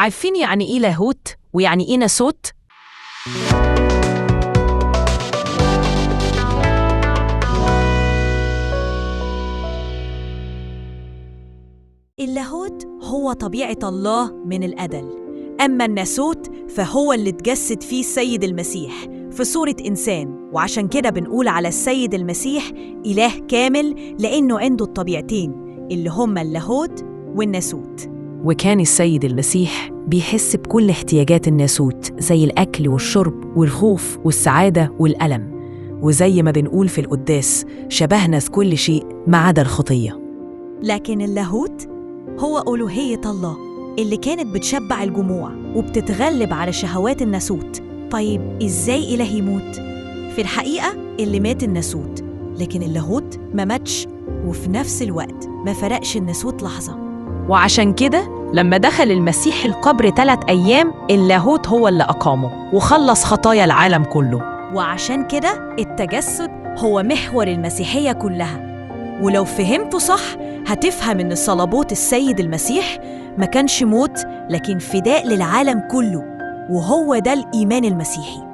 عارفين يعني إيه لاهوت ويعني إيه ناسوت؟ اللاهوت هو طبيعة الله من الأزل، أما الناسوت فهو اللي اتجسد فيه السيد المسيح في صورة إنسان، وعشان كده بنقول على السيد المسيح إله كامل لأنه عنده الطبيعتين اللي هما اللاهوت والناسوت. وكان السيد المسيح بيحس بكل احتياجات الناسوت زي الأكل والشرب والخوف والسعادة والألم، وزي ما بنقول في القداس شبهنا في كل شيء ما عدا الخطية. لكن اللاهوت هو ألوهية الله اللي كانت بتشبع الجموع وبتتغلب على شهوات الناسوت. طيب إزاي إله يموت؟ في الحقيقة اللي مات الناسوت، لكن اللاهوت ما ماتش، وفي نفس الوقت ما فرقش الناسوت لحظة. وعشان كده لما دخل المسيح القبر 3 أيام اللاهوت هو اللي أقامه وخلص خطايا العالم كله. وعشان كده التجسد هو محور المسيحية كلها، ولو فهمته صح هتفهم إن صلبوت السيد المسيح ما كانش موت لكن فداء للعالم كله، وهو ده الإيمان المسيحي.